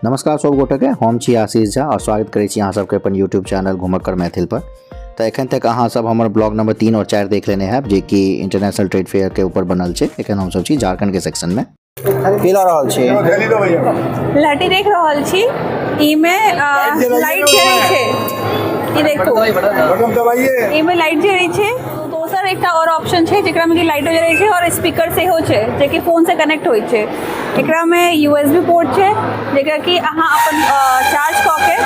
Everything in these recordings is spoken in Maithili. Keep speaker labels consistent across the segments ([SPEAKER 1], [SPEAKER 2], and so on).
[SPEAKER 1] नमस्कार सब गोटे के, हम छी आशीष झा और स्वागत करै छी अहाँ सबके अपन यूट्यूब चैनल घुमक्कड़ मैथिल पर। तऽ एखन तक अहाँ सब हमर ब्लॉग नंबर 3 और 4 देख लेने हैब, जे कि इंटरनेशनल ट्रेड फेयर के ऊपर बनल छै। एखन हम सब छी झारखंड के सेक्शन में। की लऽ रहल छी?
[SPEAKER 2] लहठी देख रहल छी। ई में लाइट जरै छै। ई देखू, ई में लाइट जरै छै। दोसर एकटा और ऑप्शन छै जेकरा में कि लाइटो जरै छै और स्पीकर सेहो छै, जे कि फोन से कनेक्ट होइ छै। एकरा में यूएसबी पोर्ट छै, जेकरा कि अहाँ अपन चार्ज कऽ के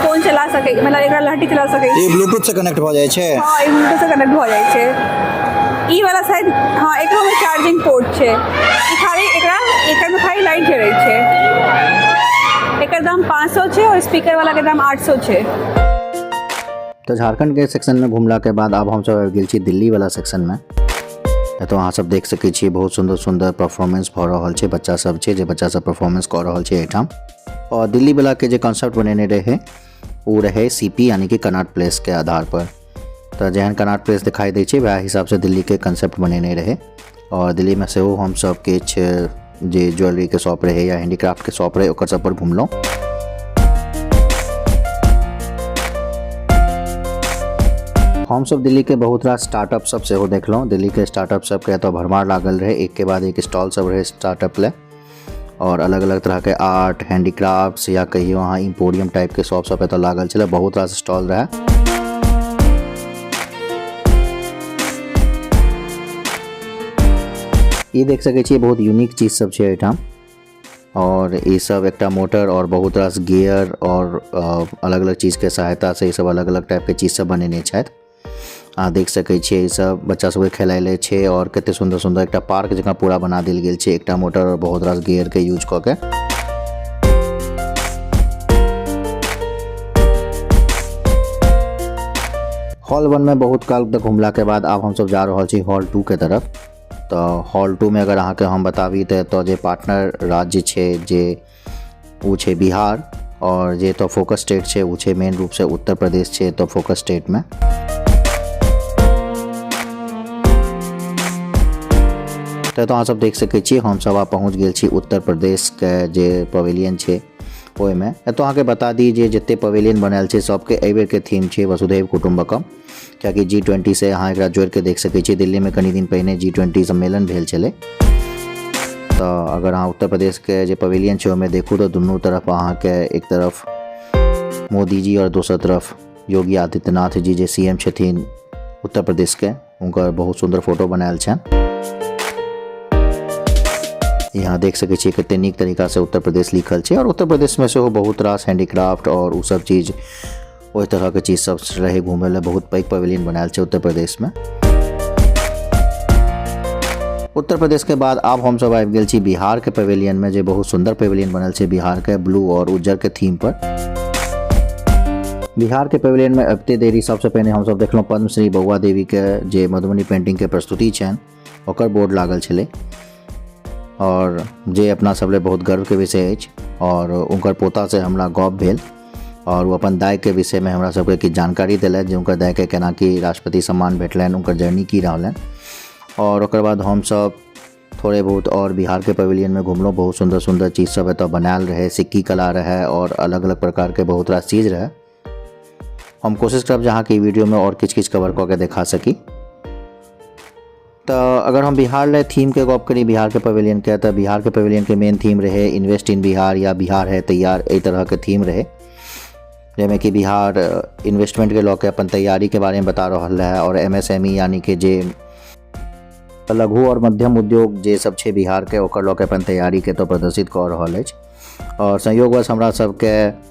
[SPEAKER 2] फोन चला सकै, मतलब एकरा लहठी चला सकै
[SPEAKER 1] ई
[SPEAKER 2] छी।
[SPEAKER 1] ब्लूटूथ से कनेक्ट भऽ जाइ छै?
[SPEAKER 2] हाँ, ई ब्लूटूथ से कनेक्ट भऽ जाइ छै। ई वाला शायद, हाँ, एकरो में चार्जिंग पोर्ट छै। ई खाली एकरा एकर में खाली लाइट जरै छै। एकर दाम 500 छै और स्पीकर वाला के दाम 800 छै।
[SPEAKER 1] तऽ झारखंड के सेक्शन में घुमला के बाद आब हमसब आबि गेल छी दिल्ली वाला सेक्शन में। एतऽ अहाँ सब देख सकै छियै बहुत सुन्दर सुन्दर परफॉर्मेंस भऽ रहल छै। बच्चा सब छै जे बच्चा सब परफॉर्मेंस कऽ रहल छै एहिठाम। और दिल्ली वाला के जे कॉन्सेप्ट बनेने रहै ओ रहै सीपी यानी कि कनॉट प्लेस के आधार पर। तऽ जेहन कनॉट प्लेस दिखाई दै छै वएह हिसाब से दिल्ली के कॉन्सेप्ट बनेने रहै। और दिल्ली में सेहो हमसब किछु जे ज्वेलरी के शॉप रहै या हैंडीक्राफ्ट के शॉप रहै ओकर सब पर घुमलहुँ। हमसब दिल्ली के बहुत रास स्टार्टअप सब सेहो देखलहुँ। दिल्ली के स्टार्टअप सबके एतऽ भरमार लागल रहै, एक के बाद एक स्टॉल सब रहै स्टार्टअप लए। और अलग अलग तरह के आर्ट, हैंडीक्राफ्ट्स या कहियो अहाँ एम्पोरियम टाइप के शॉप सब एतऽ लागल छलै। बहुत रास स्टॉल रहै। ई देख सकै छियै बहुत यूनिक चीज सब छै एहिठाम। और ई सब एकटा मोटर और बहुत रास गियर और अलग अलग चीज के सहायता से ई सब अलग अलग टाइप के चीज सब बनेने छथि। अहाँ देख सकै छियै ई सब बच्चा सबके खेलाय ले छै। और कते सुंदर सुंदर एकटा पार्क जकाँ पूरा बना देल गेल छै एकटा मोटर और बहुत रास गियर के यूज कऽ के। हॉल 1 में बहुत काल तक घुमला के बाद आब हमसब जा रहल छी हॉल 2 के तरफ। तऽ हॉल 2 में अगर अहाँके हम बताबी तऽ एतऽ जे पार्टनर राज्य छै जे ओ छै बिहार, और जे एतऽ फोकस स्टेट छै ओ छै मेन रूप से उत्तर प्रदेश छै एतऽ फोकस स्टेट में। तऽ एतऽ अहाँ सब देख सकै छी हमसब आब पहुँच गेल छी उत्तर प्रदेश के जे पवेलियन छै ओहिमे। एतऽ अहाँके बता दी जे जते पवेलियन बनायल छै सबके एहि बेर के थीम छै वसुधैव कुटुम्बकम, कियाकि G20 से अहाँ एकरा जोड़ि के देख सकै छी। दिल्ली में कनी दिन पहिने G20 सम्मेलन भेल छलै। तऽ अगर अहाँ उत्तर प्रदेश के जे पवेलियन छै ओहिमे देखू तऽ दुनू तरफ अहाँके एक तरफ मोदी जी और दोसर तरफ योगी आदित्यनाथ जी जे CM छथिन उत्तर प्रदेश के, हुनकर बहुत सुन्दर फोटो बनायल छनि। यहाँ देख सकै छियै कते नीक तरीका से उत्तर प्रदेश लिखल छै। और उत्तर प्रदेश में सेहो बहुत रास हैंडीक्राफ्ट और उ सब चीज ओहि तरह के चीज सब रहे घूमे ला। बहुत पैघ पवेलियन बनायल छै उत्तर प्रदेश में। उत्तर प्रदेश के बाद आब हम सब आबि गेल छी बिहार के पवेलियन में, जे बहुत सुंदर पवेलियन बनल छै बिहार के ब्लू और उज्जर के थीम पर। बिहार के पवेलियन में अबिते देरी सबसे पहिने हम सब देखलहुँ पद्मश्री बउआ देवी के जे मधुबनी पेंटिंग के प्रस्तुति छनि ओकर बोर्ड लागल छलै, और जे अपना सब ले बहुत गर्व के विषय अछि। और उनकर पोता से हमरा गप भेल और ओ अपन दाय के विषय में हमरा सबके किछु जानकारी देलथि जे हुनकर दाय के केना की राष्ट्रपति सम्मान भेटलनि, हुनकर जर्नी की रहलनि। और ओकर बाद हमसब थोड़े बहुत और बिहार के पवेलियन में घुमलहुँ। बहुत सुंदर सुंदर चीज सब एतऽ बनायल रहै, सिक्की कला रहै और अलग अलग प्रकार के बहुत रास चीज रहै। हम कोशिश करब जे अहाँके ई वीडियो में और किछु किछु कवर कऽ के देखा सकी। तऽ अगर हम बिहार ले थीम के गप करी बिहार के पवेलियन के, तऽ बिहार के पवेलियन के मेन थीम रहे इन्वेस्ट इन बिहार या बिहार है तैयार, एहि तरह के थीम रहे, जाहिमे कि बिहार इन्वेस्टमेंट के लऽ के अपन तैयारी के बारे में बता रहल है। और MSME यानी कि जे लघु और मध्यम उद्योग जे सब छै बिहार के, ओकर लऽ के अपन तैयारी के तो प्रदर्शित कऽ रहल अछि। और संयोगवश हमरा सबके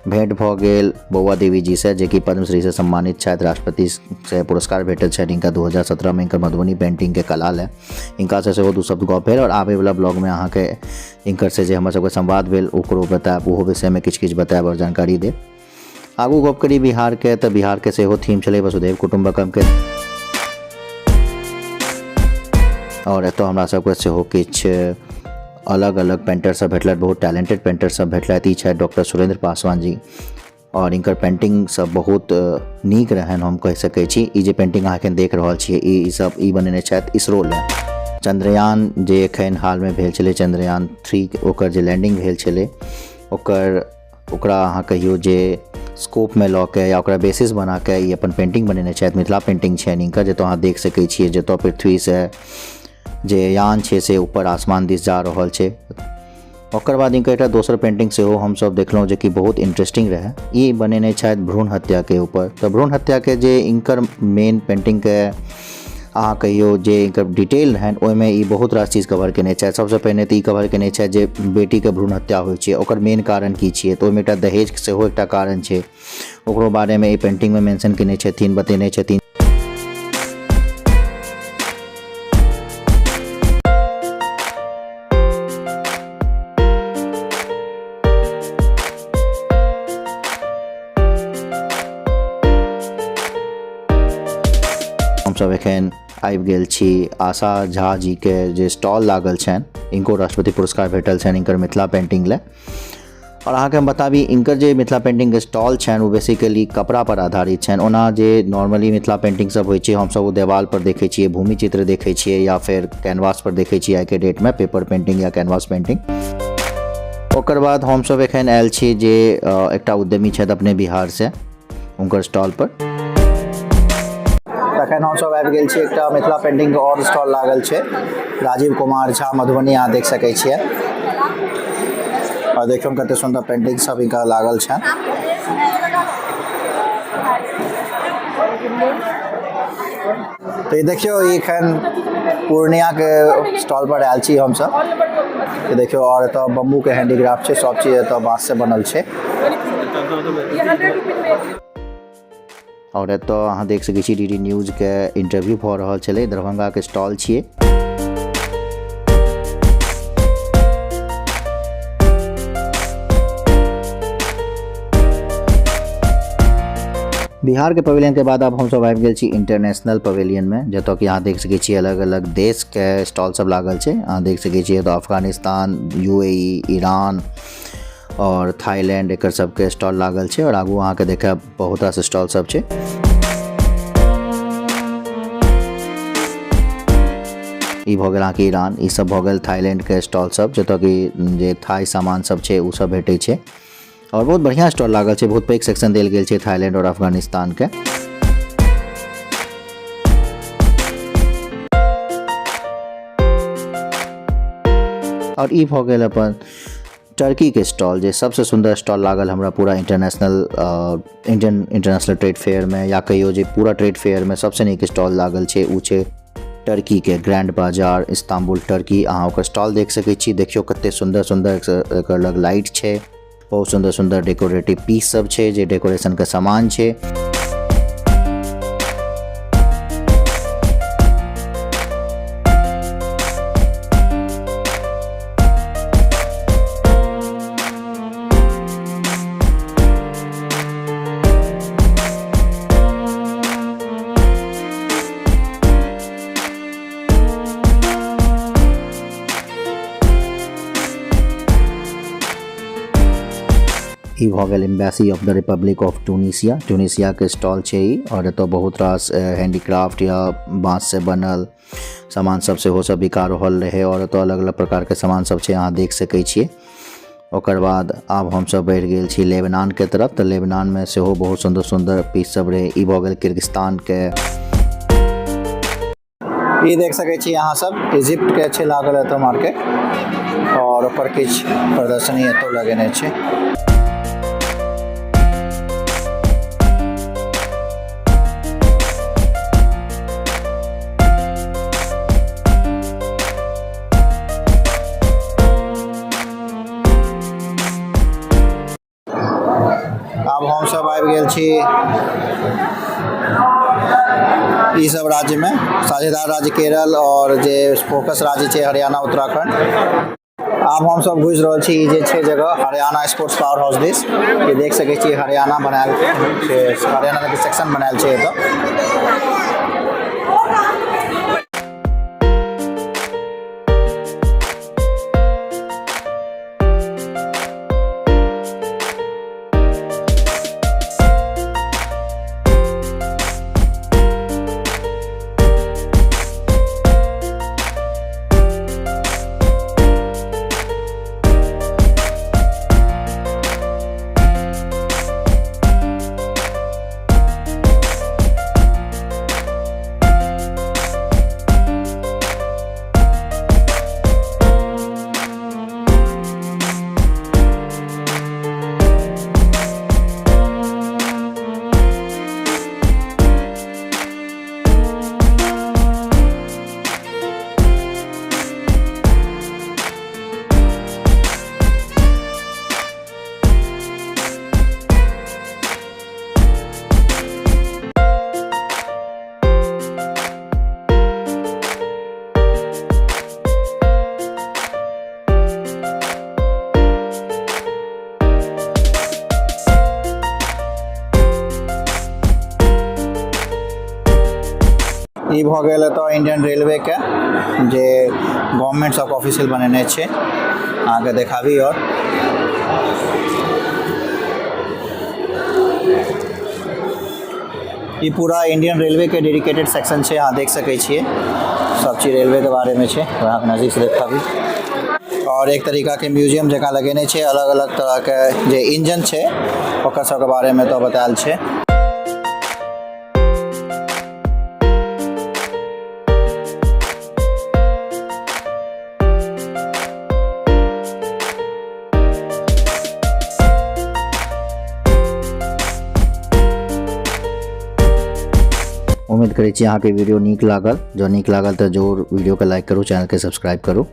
[SPEAKER 1] भेंट भऽ गेल बउआ देवी जी से, जे कि पद्मश्री से सम्मानित छथि, राष्ट्रपति से पुरस्कार भेटल छनि हिनका 2017 में हिनकर मधुबनी पेंटिंग के कला लए। हिनका से सेहो दू शब्द गप भेल और आबे वाला ब्लॉग में अहाँके हिनकर से जे हमर सबके संवाद भेल ओकरो बतायब, ओहो विषय में किछु किछु बतायब और जानकारी देब। आगू गप करी बिहार के, तऽ बिहार के सेहो थीम छलै वसुधैव कुटुम्बकम के। और एतऽ हमरा सबके सेहो किछु अलग अलग पेंटर सब भेटलथि, बहुत टैलेंटेड पेंटर सब भेटलथि। ई छथि डॉक्टर सुरेंद्र पासवान जी और हिनकर पेंटिंग सब बहुत नीक रहनि, हम कहि सकै छी। ई जे पेंटिंग अहाँ एखन देख रहल छियै, ई सब ई बनेने छथि इसरो लए। चंद्रयान जे एखन हालमे भेल छलै, चंद्रयान 3, ओकर जे लैंडिंग भेल छलै ओकर ओकरा अहाँ कहियौ जे स्कोपमे लऽ के या ओकरा बेसिस बना के ई अपन पेंटिंग बनेने छथि। मिथिला पेंटिंग छनि हिनकर, जतऽ अहाँ देख सकै छियै जतऽ पृथ्वीसँ जे यान छै से ऊपर आसमान दिस जा रहल छै। ओकर बाद हिनकर एकटा दोसर पेंटिंग सेहो हमसब देखलहुँ जेकि बहुत इंटरेस्टिंग रहै। ई बनेने छथि भ्रूण हत्याके ऊपर। तऽ भ्रूण हत्याके जे हिनकर मेन पेंटिंगके अहाँ कहियौ जे एकर डिटेल रहनि, ओहिमे ई बहुत रास चीज कवर केने छथि। सबसँ पहिने तऽ ई कवर केने छथि जे बेटीके भ्रूण हत्या होइ छै ओकर मेन कारण की छियै, तऽ ओहिमे एकटा दहेज सेहो एकटा कारण छै, ओकरो बारेमे ई पेंटिंगमे मेंशन केने छथिन, बतेने छथिन। हमसब एखन आबि गेल छी आशा झा जीके जे स्टॉल लागल छनि, इनको राष्ट्रपति पुरस्कार भेटल छनि इनकर मिथिला पेंटिंग लए। आओर अहाँके हम बताबी इनकर जे मिथिला पेंटिंगके स्टॉल छनि ओ बेसिकली कपड़ा पर आधारित छनि। ओना जे नॉर्मली मिथिला पेंटिंग सब होइ छै हमसब ओ देवाल पर देखै छियै, भूमि चित्र देखै छियै या फेर कैनवास पर देखै छियै आइके डेटमे पेपर पेंटिंग या कैनवास पेंटिंग। ओकर बाद हमसब एखन आयल छी जे एकटा उद्यमी छथि अपने बिहारसँ, हुनकर स्टॉल पर। तखन हमसब आबि गेल छी एकटा मिथिला पेंटिंग के और स्टॉल लागल छै, राजीव कुमार झा मधुबनी, अहाँ देख सकै छियै। और देखियौ कते सुन्दर पेंटिंग सब हिनका लागल छै। तऽ ई देखियौ एखन पूर्णिया के स्टॉल पर आयल छी हमसब। ई देखियौ और एतऽ बम्बू के हैंडीक्राफ्ट छै, सब चीज एतऽ बांस से बनल छै। और एतऽ अहाँ देख सकै छी डीडी न्यूज के इंटरव्यू भऽ रहल छलै, दरभंगा के स्टॉल छियै। बिहार के पवेलियन के बाद अब हमसब आबि गेल छी इंटरनेशनल पवेलियन में, जतऽ कि अहाँ देख सकै छी अलग अलग देश के स्टॉल सब लागल छै। अहाँ देख सकै छी एतऽ अफगानिस्तान, यूएई, ईरान और थाईलैंड, एकर सबके स्टॉल लागल छै। और आगू अहाँके देखब बहुत रास स्टॉल सब छै। ई भऽ गेल अहाँके ईरान, ई सब भऽ गेल थाईलैंड के स्टॉल सब, जतऽ कि जे थाई सामान सब छै ओ सब भेटै छै। और बहुत बढ़िया स्टॉल लागल छै, बहुत पैघ सेक्शन देल गेल छै थाईलैंड और अफगानिस्तान के। और ई भऽ गेल अपन टर्की के स्टॉल, जे सबसे सुंदर स्टॉल लागल हमरा पूरा international Indian international trade fair में, या कहियो जे पूरा ट्रेड फेयर में सबसे नीक स्टॉल लागल छै उ छै टर्की के ग्रैंड बाजार इस्तांबुल टर्की। अहाँ ओकर स्टॉल देख सकै छी, देखियौ कते सुंदर सुंदर एकर लग लाइट छै, बहुत सुंदर सुंदर डेकोरेटिव पीस सब छै जे डेकोरेशन के सामान छै। ई भऽ गेल embassy of the republic of Tunisia, Tunisia के स्टॉल छै ई। और एतऽ बहुत रास हैंडीक्राफ्ट या बांस से बनल सामान सब सेहो सब बिका रहल रहै। और एतऽ अलग अलग प्रकार के सामान सब छै, अहाँ देख सकै छियै। ओकर बाद आब हमसब बढ़ि गेल छी लेबनान के तरफ, तऽ लेबनान में सेहो बहुत सुन्दर सुन्दर पीस सब रहै। ई भऽ गेल किर्गिस्तान के। ई देख सकै छी अहाँ सब इजिप्ट के छै लागल एतऽ मार्केट, और ओकर किछु प्रदर्शनी एतौ लगेने छै। आब हम सब आबि गेल छी ई सब राज्य में, साझेदार राज्य केरल और जे फोकस राज्य छै हरियाणा उत्तराखंड। आब हम सब घुसि रहल छी ई जे छै जगह हरियाणा स्पोर्ट्स पावर हाउस दिस। ये देख सकै छी हरियाणा बनायल छै, हरियाणा के सेक्शन बनायल छै एतऽ। ई भऽ गेल एतऽ इंडियन रेलवे के, जे गवर्नमेंट सबके ऑफिशियल बनेने छै। अहाँके देखाबी। आओर ई पूरा इंडियन रेलवे के डेडिकेटेड सेक्शन छै। अहाँ देख सकै छियै, सब चीज रेलवे के बारे में छै। अहाँके नजदीक से देखाबी। और एक तरीका के म्यूजियम जकाँ लगेने छै। अलग अलग तरह के जे इंजन छै, ओकर सबके बारे में तो बतायल छै। उम्मीद करै छी अहाँके वीडियो नीक लागल। जँ नीक लागल तऽ जरूर वीडियोके लाइक करू, चैनलके सब्सक्राइब करू।